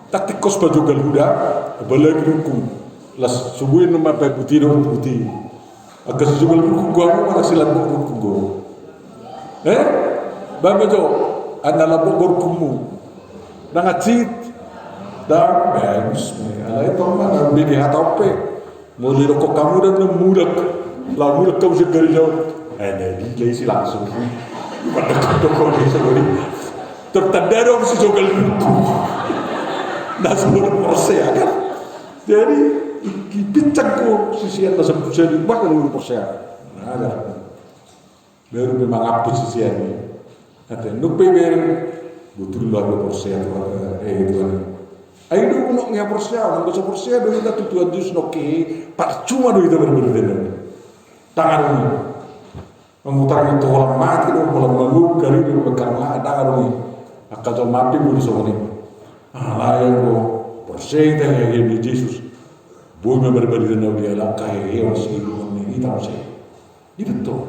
Taktik kos pajogal huda, apalagi rungkung. Laos so boi nunga pabuti do, buti. Angka so jogal rungkung hamu, manang so lambok rungkung ho. Eh? Baen ma jo, anggo lambok rungkungmu. Ndang hansit. Ndang, bagus. Alai tong ma, ndang bege hata on pe. Molo didokkon hamu ndang mulak, laho mulak hamu sian gareja on. Eh, na dilehon i langsung. Mandok-mandok i songon i. Tertanda do hamu so jogal rungkung. Na so porsea kan. Jadi, i, i pinsang ho sisean na sampulu sian i, bah, na porsea. Nah, ada. Baru pe mangampus sisean i. Ate, nunga pe ibereng, botul do au porsea Tuhan, eh, Tuhan. Ai do unok ni haporseaon, anggo so porsea do hita tu Tuhan Jesus nangkin, parcuma do hita marbarita na uli. Ndang adong i. Mangutar tu holan mate do, holan manungkun do, karena ndang adong i. Angka jolma pe boi do songon i. Alai anggo porsea hita hehe ni Jesus, boi ma marbarita na uli, ala angka hehe on sihiluhon ni hita muse. I do tong.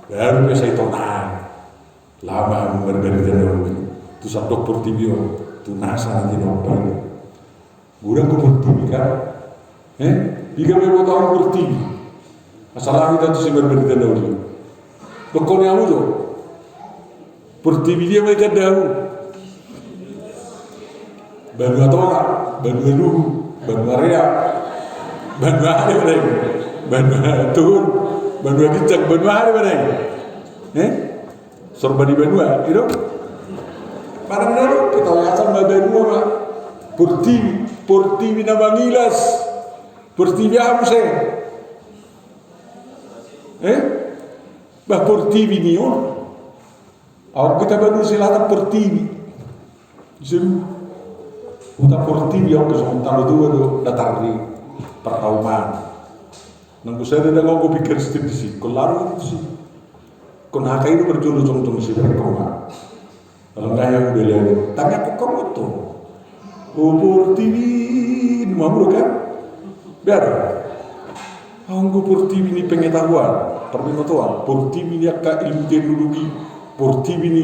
Baru pe sai tonang. Laho ma hamu marbarita na uli tu sandok portibi on, tu nasa na tinompa i. Godang do portibi kan? Eh? Piga ma iboto hamu portibi? Asa laho hita tusi marbarita na uli. Dokkon hamu jo. Portibi dia ma i tanda hamu? Banua Tonga, Banua Luhut, Banua Rea, Banua aha do i, Banua Tohor, Banua Ginjang, banua aha do i? Eh? Sorba ni banua, i do? Manang na ro, hita asal ma banua ma. Portibi, portibi na mangilas. Portibi aha muse? Eh? Bah, portibi ni on. Aut hita banua selatan portibi. Di sian huta portibi, aut songon tano tua do datar ni parhauman. Nanggo sada ndang adong pinggan sititi disi, ingkon laho do tusi. Ingkon H K I do parjolo jongjong siberengkon ma. Alana yang bela tangiangkon hamu tu. O portibi, nunga muruk kan? Biar. Anggo portibi ni pengetahuan, parbinotoan, portibi ni angka ilmu teknologi, portibi ni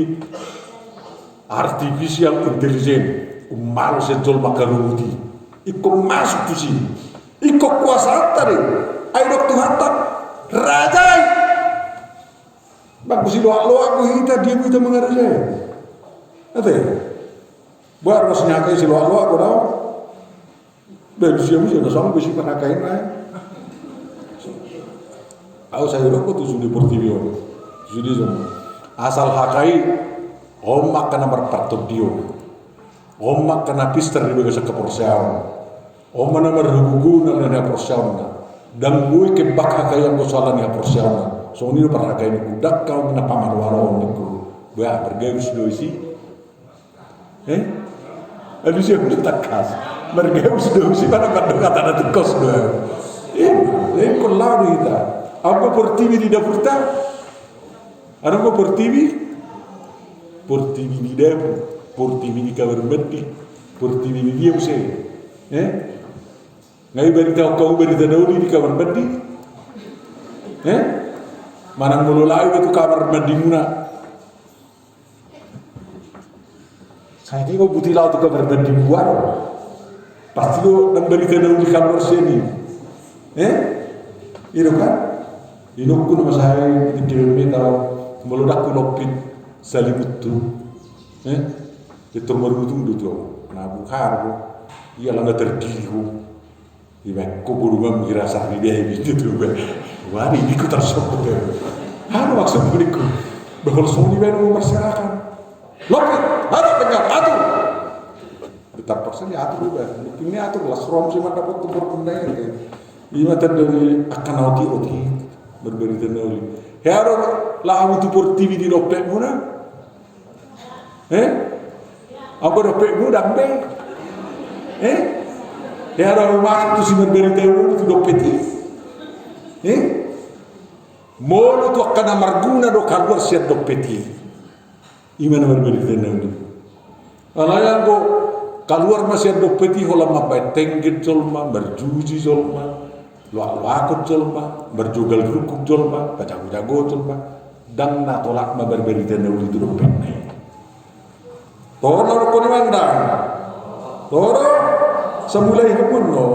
artificial intelligence, umalo sian jolma angka robot i. Ingkon masuk tusi. Ingkon kuasaanta do i. Ai didok Tuhanta, raja i. Bangku siloak-loak do hita, dia do hita mangarajai. Ate. Baru masih nyakai siloak-loak do. Baru siap-siap na songgu si parhakai na. Au sai rokok tu sude portibi on. Sude on. Asal H K I, on ma angka na marpartondion. On ma angka na pistar di bagasan haporseaon. On ma na marhagogoon na ni haporseaonna. Ndang boi kembang H K I anggo so ala ni haporseaonna. Songon i do parhakai ningku, ndang hamu na pamalo-aloon ningku. Bah, margabus do isi. Eh? Aduh, siap do tangkas. Margabus do isi, mana mandok hata na tungkos do. Eh, ingkon laho do hita. Anggo portibi di dapurta. Adong do portibi, portibi ni dapur, portibi ni kamar mandi, portibi ni dia muse. Eh? Nga i barita, hamu barita na uli di kamar mandi. Eh? Manang molo laho tu kamar mandimuna. Sai do buti laho tu kamar mandi buat. Pasti do ndang barita na uli kaluar sian i. Eh? I do kan? Inokku na masai di kirim meta, molo ndang hulompit salimuthu. Eh? Pintor marutung do tu au. Na bukan ho. Ia langa terdiri ho. Iba ko boru mamu gira sari dia ibi tu ba. Wani di kota sopo te. Anu maksud beriku. Bahwa songon i baen masyarakat. Lopi, atur dengan atur. Tetap persen ya atur udah. Mungkin ini atur lah serom sih mantap waktu berpendai. Ima tanda ni angka na oti-oti. Marbarita na uli. Hea do laho tu portibi di dompetmuna. Eh? Anggo dompetmu ndang be. Eh? Hea do masuk tu si marbarita na uli tu dompet i. Eh? Molo tu angka na marguna do kaluar sian dompet i. Ima na marbarita na uli. Alai anggo kaluar ma sian dompet i holan mambaen tenggen jolma, marjuji jolma, loak-loakon jolma, marjogal rungkung jolma, pajago-jagoon jolma, ndang na tolap ma marbarita na uli tu dompetna i. Toro do koni mandang. Toro, samulai hamu annon.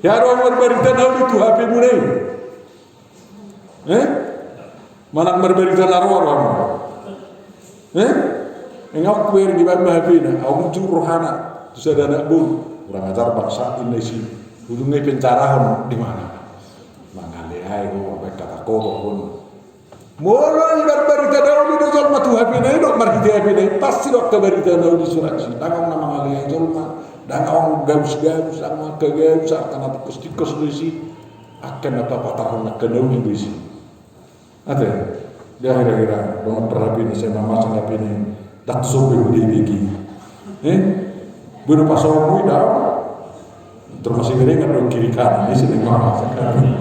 Hea do marbarita na uli tu H P-muna i. Eh? Manang marbarita na roa roa. Eh? Engak kuer di bamba H P-na, au muncul rohana. Tu sada anak boru. Kurang ajar bangsa inna isi. Ujungna penjarahon di mana? Mangaleai ho, baik kata kotor pun. Molo i marbarita na uli do jolma tu H P-na i do, marhite H P-na i, pasti do angka barita na uli surat i. Ndang adong na mangaleai jolma, ndang adong gabus-gabus, ndang adong angka gabus, angka na tingkos-tingkos do isi. Angka na papatarhon angka na uli do isi. Ate, dia kira-kira, dongan parhapini, saya mamasang hapini, ndang sobe hudi bigi. Eh? Beno pasomu i da. Termasuk berengan do kiri kanan, ini sini mamasang hapini.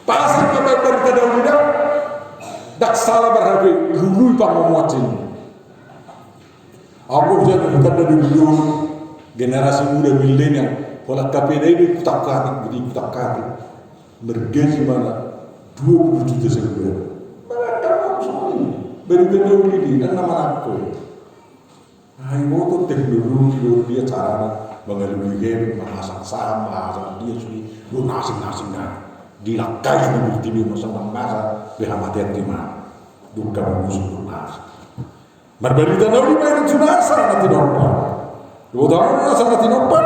Pasang ke barita na uli da. Ndang sala bar-H P, lului pangomoan sini. Anggo hujaha hita na di ujung generasi muda milenial, holan H P-na i do ikutak-katik, di ikutak-katik. Margaji ma na dua puluh juta sabulan. Manangkok songon i. Baru beda uli di, ndang na manangkok. Ai boto teknologi do dia carana mangalului hepeng, mamasang saham, mamasang dia sude, do na asing-asing na. Dilangkai na portibi on songon masa, be hamatean di ma. Dungka mangusung do na asing. Marbarita na uli baen tu nasa na tinompa. Iboto ahu nasa na tinompa.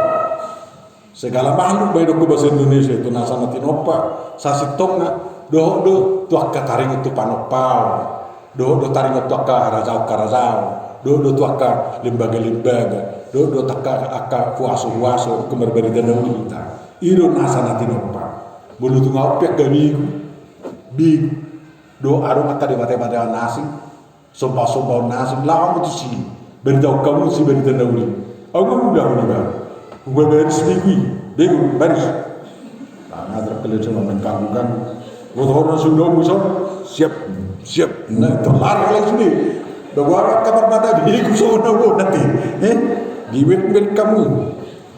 Segala makhluk baen dohot bahasa Indonesia i tu nasa na tinompa. Sasintongna dohot do tu angka taringot tu panompaon. Dohot do taringot tu angka harajaon-harajaon. Dohot do tu angka lembaga-lembaga. Dohot do tu angka, angka huaso-huaso, marbarita na uli hita. I do nasa na tinompa. Molo tung adong pe angka begu. Begu. Dohot adong angka debata-debata na asing. Somba-somba on na asing, laho hamu tusi. Barita on hamu tusi, barita na uli. Au ma muda hamu niba. Hubaen barus begu i. Begu, barus. Nah, nah, terkeliru sama main ganggu-ganggu. Motor na sudah musuh, siap, siap. Nah, terlarang lagi sudah. Udah gua angkat kamar mata di gusona gua nanti. Eh, di bed bed kamu.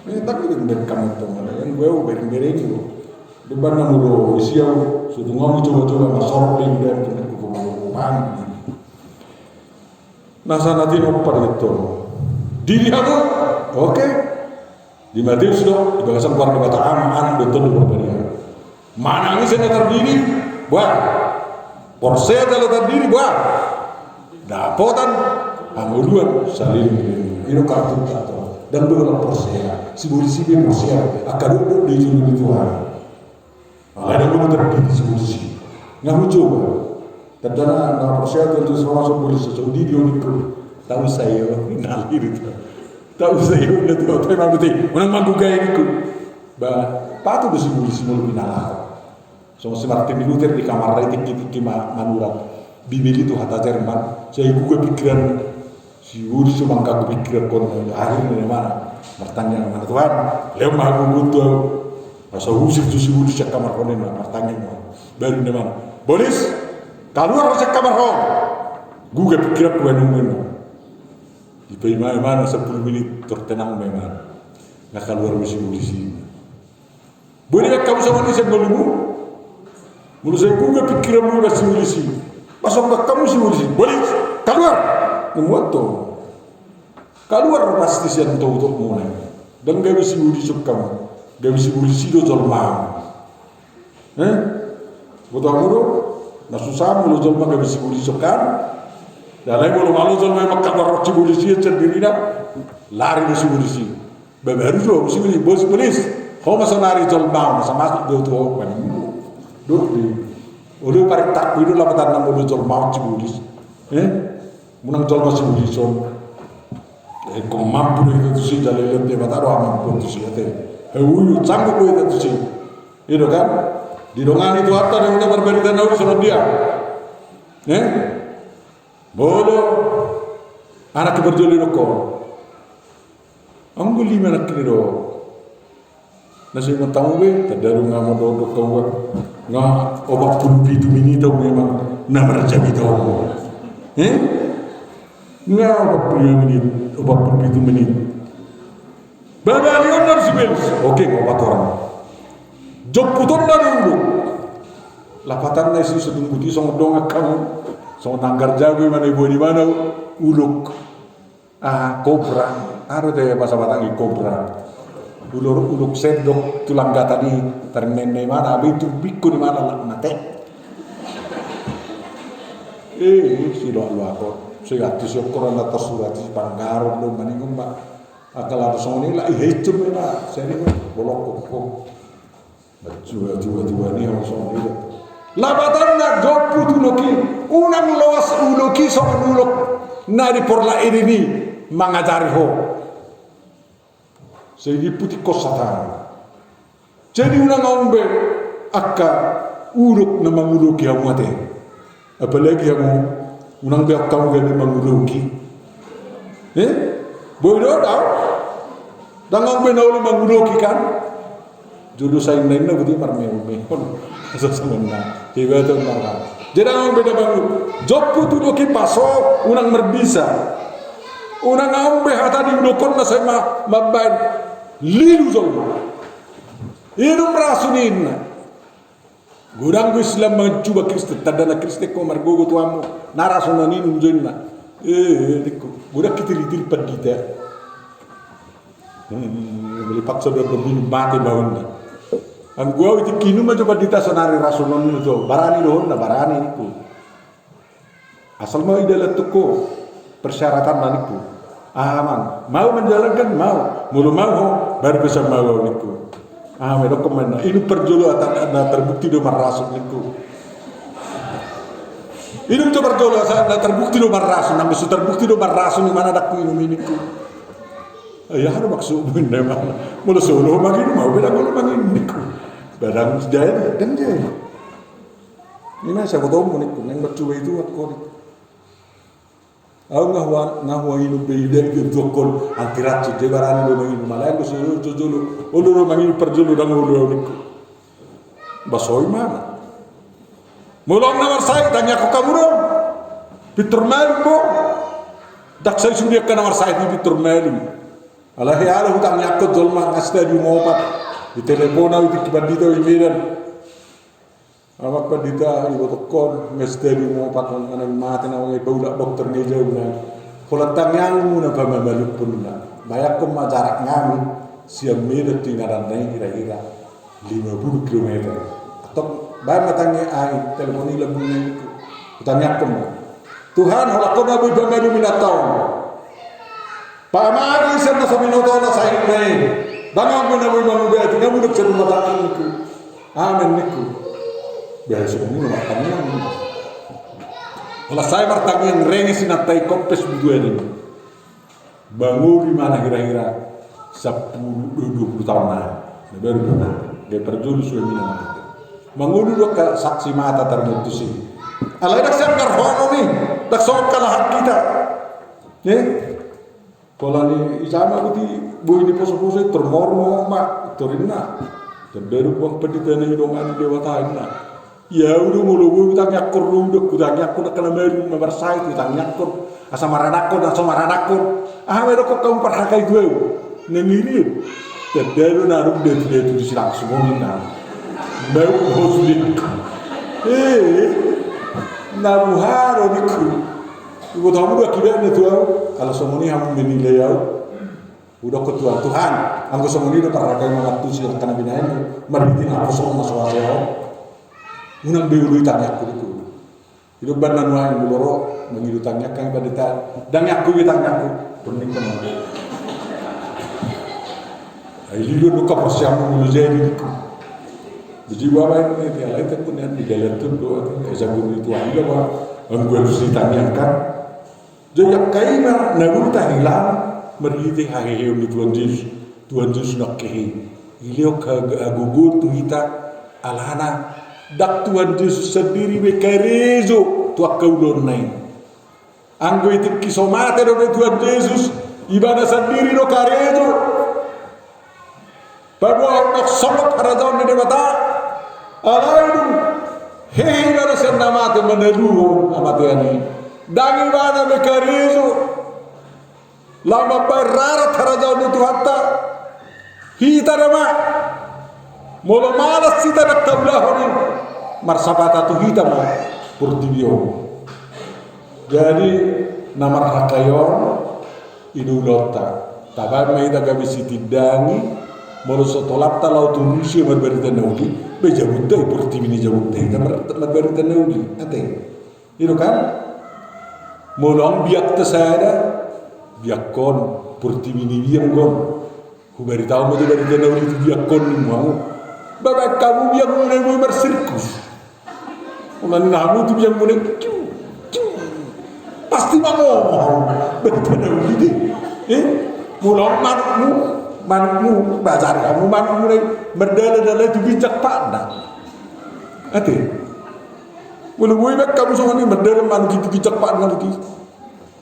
Eh, tapi di bed kamu tuh, yang gue bereng-bereng itu. Depan namu do, siau, sudah ngamu coba-coba, masorok di bed, itu mau panik. Na sangat ini opat gitu. Diri aku, oke. Di Matius do, di bagasan keluarga Debata, Ama, Anak, dohot Tondi Porbadia. Manang ise na tardidi, bah. Porsea jala tardidi, bah. Dapotan hangoluan saleleng. I do kartu atau dan beberapa porsea. Si Borisi be porsea. Angka dokdok di julu di Tuhan. Alai dang molo tardidi si Borisi. Nga hucoba. Tanda na porsea tu, tu sama so Borisi, so di dio ningku. Tau sayo, nali di tu. Tau sayo, na tu, tau na beti. Unang manggugai ningku. Ba, patu do si Borisi molo pinalaho. So si Martin Luther di kamar rai tingki-tingki ma-, manurat. Bibel itu hata Jerman. Sai guga pikiran. Si Borisi so mangkagu pikiran kon, akhirna na mana? Martangiang ma, Tuhan, lehon ma hagogoon tu ahu. Asa huusir tu si Borisi sian kamar on, na martangiang ma. Baru na mana? Bolis, kaluar ho sian kamar on. Guga pikiranku, baen hamu. Dipaima-ima na sampulu minit, tor tenang ma imana. Nga kaluar ma si Borisi. Boi dibaen hamu songon i sian ngolumu? Molo sai guga pikiranmu ibaen si Borisi, pasonggan hamu si Borisi. Bolis, kaluar! Ninmu antong. Kaluar pasti sian utokmuna i. Dang gabe si Borisi hamu. Gabe si Borisi do jolmamu. Eh? Boto hamu do? Na susah molo jolma gabe si Borisi kan. Alai molo malo jolma i mangkaluar si Borisi sian dirina, lari do si Borisi. Babaru do, si Borisi, bolis, bolis. Ho ma saonari jolma, masa masuk do tu ho, paling do. Do di. Olo, parik takku i do lapatanna molo jolma si Borisi. Eh? Unang jolma si Borisi on. Eh, ingkon mampu do hita tusi, jala dilehon Debata do hamampuon tusi, ate. Heuyu, sanggup do hita tusi. I do kan? Didongani Tuhanta do hita marbarita na uli songon dia. Eh? Molo anak i parjolo didok ho. Anggo lima nangkin i do. Na so ingot hamu be, tanda do nga mandok-dok hamu be. Nga opat pulu pitu minit hamu memang na marjamita ho. Eh? Nga opat pulu lima minit, opat pulu pitu minit. Babalion na do si Borisi. Oke, nga opat orang. Jomputonna do ulok. Lapatanna i si so dung buti songon dongan hamu. Songon nanggar jago i mana i boi di mana ulok. Ah, kobra. Aha do te bahasa Batak i kobra. Ulok, ulok sendok tulang gata di tarinenne mana, abis itu bikku di mana lah, mate. Eh, si loak-loak ko. Si gati si okkoran na tersurat si panggaron do maningon ma. Akal ada songon i lah, i hecun ma. Seri bolok kok. Jua, jua, jua ni hamu songon i do. Lapatanna jomput ulok i, unang loas ulok i songon ulok na di Porlak Eden i mangajari ho. Sai diputik ho satan. Jadi unang adong be angka ulok na manguloki hamu ate. Apalagi hamu, unang be angka hamu gabe manguloki. Eh? Boi do dao? Dang adong be na olo manguloki kan? Jolo sai na inna berarti marmehon-mehon. Asa songon na. Tiba tu marmehon. Jadi dang adong be na manguloki. Jomput ulok i paso unang marbisa. Unang adong be hata di ulok on na sai ma-, mambaen lilu jolma. Inum rasun inna. Godang do Islam mancoba Kristen, tanda na Kristen ho margogo tu hamu. Na rasun na ninum jo inna. Eh, ningku. Godang hitiritiri pandita. Hmm, beli paksa do do minum mate baunna. Anggo au i tingki inum ma jo pandita saonari rasun on jo. Barani do honna, barani ningku. Asal mau i dalan tu ho persyaratanna ningku. Aha amang, mau menjalankan? Mau. Molo mau ho, baru bisa mau au ningku. Aha amang, didok ho ma inna. Inum parjolo asa na terbukti do marrasun ningku. Inum jo parjolo asa na terbukti do marrasun, nang so terbukti do marrasun i mana dang huinum i ningku. Ai aha do maksudmu inna, molo so olo manginum, au pe dang olo manginum ningku. Barang jadi, dang jadi. Ima sabotoonmu ningku, naeng mancoba i tu ho ningku. Au nga hua-, nga huinum be i da, i tu ho ningku, angkiracin, jadi barani do manginum, alai anggo so jolo, olo do manginum parjolo dang olo au ningku. Ba so i mana. Molo na marsahit, tangiangkon hamu do. Pintor malum do. Ndang sai sude angka na marsahit i pintor malum. Alai hea do hutangiangkon jolma na stadium opat. Ditelepon au di tingki pandita i Medan. Amang pandita, ibotokkon na stadium opat, anak mate na, paulak dokter nai jabu na. Holan tangiangmu na pamamalumhon na. Bayangkon ma jaraknami sian Medan tu inganan na i hira-hira lima puluh kilometer. Antong baen ma tangiang, ai telepon i lambungna i. Hutangiangkon ma. Tuhan, holan Ho na boi pamalum inanta on. Paamari sian na so binoto na sahitna i. Ndang anggo na boi mangubati, na mulak sian rumah tangga ningku. Amen ningku. Biasa songon i ma martangiang. Holan sai martangiang, renges inanta i, kempes butuan i. Mangolu imana hira-hira sampulu, dua puluh taon na. Na baru pernah. Dia parjolo suami na mate. Mangolu do angka saksi mata tarmutus i. Alai ndang sian garhonon i, ndang songon halahan hita. Eh? Pola ni ijama kuti boi ni poso-poso i, tormor ma torinna. Tanda do buang pandita na idongani Debata inna. Ia au do molo boi hutangiangkon ro, hutangiangkon angka na malu na marsahit, hutangiangkon asa maranakhon, asa maranakhon. Aha ma dokkon hamu parhaka i tu au? Na ngirian. Tanda do na adong datu-datu di silang sumoni na. Mau ho sude. Eh, na buharo ningku. Iboto hamu do akibatna tu au, ala songon i hamu menilai au. Hudokkon Tuhan, Tuhan, anggo songon i do parhaka i mangantusi angka na binahen, marhite na poso na so asa au. Unang be ului tangiangku ningku. Ido ban na nuaeng molo ro mangido tangiang hami pandita. Ndang iangku be tangiangku. Pening kan. Ai lido do kaporseaonmu molo jadi ningku. Jadi bawa ini dia lain tekun yang di dalam tu doa tu. Eh, jago itu aja, Pak. Anggo harus ditangiangkan. Jadi angka i ma na boi tahilang marhite haheheon ni Tuhan Jesus. Tuhan Jesus na kehe. Dilehon hagogoon tu hita alana ndang Tuhan Jesus sandiri be karejo tu angka ulaonna i. Anggo i tingki so mate dope Tuhan Jesus, ibana sandiri do karejo. Paboahon songon harajaon ni Debata, alai dung hehe ibana sian na mate manaluhon hamatean i. Ndang ibana be karejo laho mambahen rarat harajaon ni Tuhanta. Hita nama, molo malas hita ndang taulahon i, marsapata tu hita ma portibi on. Jadi na marhaka i on, i do ulaonta. Tabaen ma hita gabe sitindangi. Molo so tolapta laho tu Rusia marbarita na uli, be jabunta i, portibi ni jabunta hita mar-, marbarita na uli. Ate. I do kan? Molo on biakta sada, biangkon, portibi ni biang on. Hubaritahon ma tu barita na uli tu biangkon, ninna hamu. Baen hamu biangmuna i boi marsirkus. Molo ninna hamu tu biangmuna i, kiu, kiu. Pasti mangomor. Barita na uli do i. Eh? Molo manukmu, manukmu, baen hamu manukmuna i mardala-dala tu ginjang patna. Ate. Molo boi baen hamu songon i, mardala manuk i tu ginjang patna, manuk i.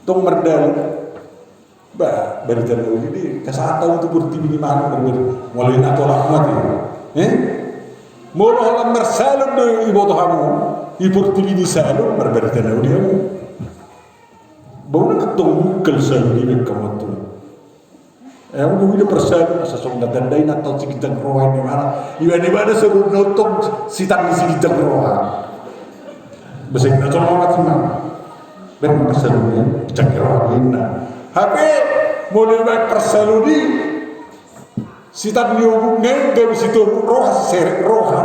Tong mardala. Ba, barita na uli do i, kasahat hamu tu portibi ni manuk, marbari. Molo i na tolap mate. Eh? Molo holan marsalon do iboto hamu, i portibi ni salon, marbarita na uli hamu. Bau na tong mungkal salon i baen hamu tu. Eh, uli do parsalon, asa songon na tanda i na tong siginjang roha i, ninna. Ibana, ibana salon na tong sitan ni siginjang roha. Basa i na tong amat, ninna. Baen ma parsalon i, ginjang roha, ninna. Hape molo baen parsalon i, sitan ni obukna i gabe sitoruk roha, siserep roha.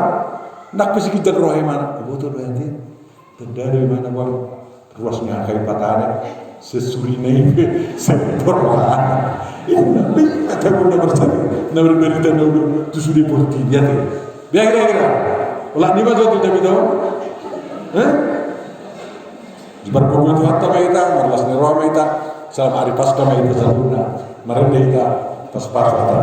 Nang pe siginjang roha ibana. Iboto do ate. Tanda do ibana, bang, ruas ni angka i patana. Sesurina i pe serep roha. Inna, be, ate, na marsalon, na marbarita na uli tu sude portibi, ate. Be, kira-kira. Olat ni ma jo tu jamita on. Eh? Dipargogoi Tuhanta ma hita, marlas ni roha ma hita, salam ari Paskah ma hita saluhutna, marende hita, pas-pas hita.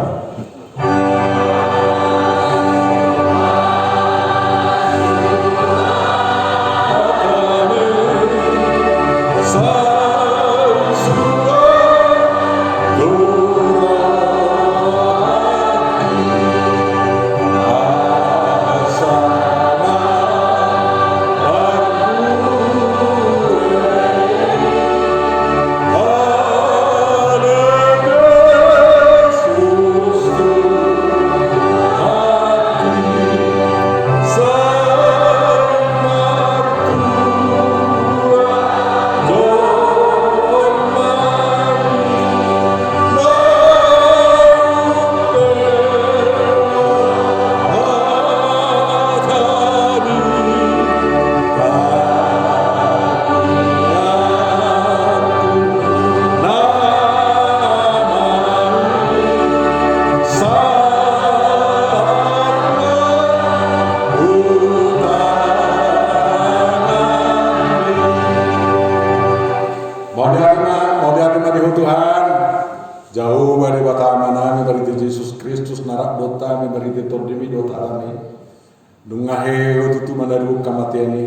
Nunga hehe Ho tutu manaluhon hamatean i,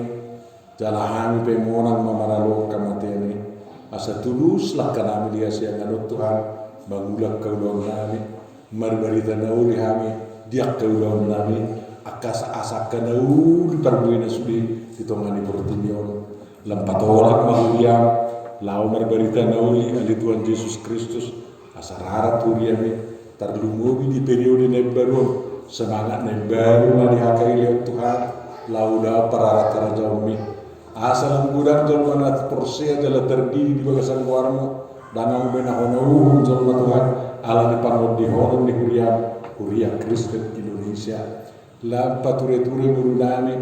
jala hami pe monang ma manaluhon hamatean i. Asa tulus langkanami di hasiangan on Tuhan, mangula angka ulaonnami, marbarita na uli hami di angka ulaonnami, angka asa, asa angka na uli parbue na sude di tonga ni portibi on. Lam patolak ma huriam laho marbarita na uli ale Tuhan Jesus Kristus, asa rarap huriami, tarlumobi di periode na imbaru on, semangat na imbaru ma dihakai lehon Tuhan, laho ulaon pararathon harajaonmi. Asa lam godang jolma na porsea jala tardidi di bagasan goarmu, ndang hamu be na hona uhum jolma Tuhan, ala ni pangondihonon ni huriam, Huria Kristen Indonesia. Lam patureture ngolunami,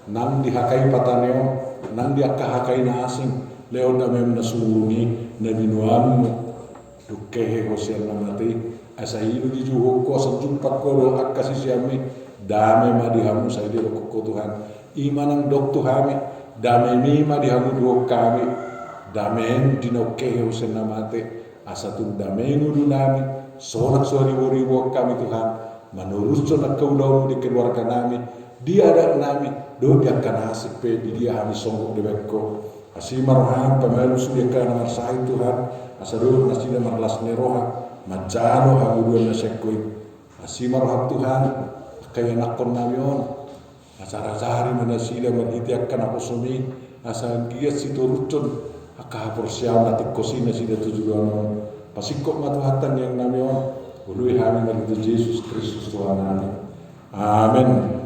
nang di H K I Patane on, nang di angka H K I na asing, lehon damem na sunggun i na binoanmu. Dung hehe Ho sian na mate i, asa i do dijou Ho, asa jumpang Ho dohot angka siseanmi. Dame ma di hamu, sai didok Ho Tuhan. I ma na nidok tu hami, damemi ma di hamu dohot hami. Dame on di na hehe Ho sian na mate, asa tung dame ngolunami, sonang so haribo-riboan hami Tuhan, manorushon angka ulaonmu di keluarganami, di adatnami, dohot di angka na asing pe di dia hami songgop dibahen Ho. Asi ma roham pamalum sude angka na marsahit Tuhan, asa dohot nasida marlas ni roha manjalo hangoluan na sian Ho i. Asi ma roham Tuhan, angka ianakkonnami on, asa rajari ma nasida marhite angka naposomi, asa anggiat sitorushon angka haporseaon na tingkos i nasida tu joloan on. Pasingkop ma Tuhan tangiangnami on, oloi hami marhite Jesus Kristus Tuhannami. Amen.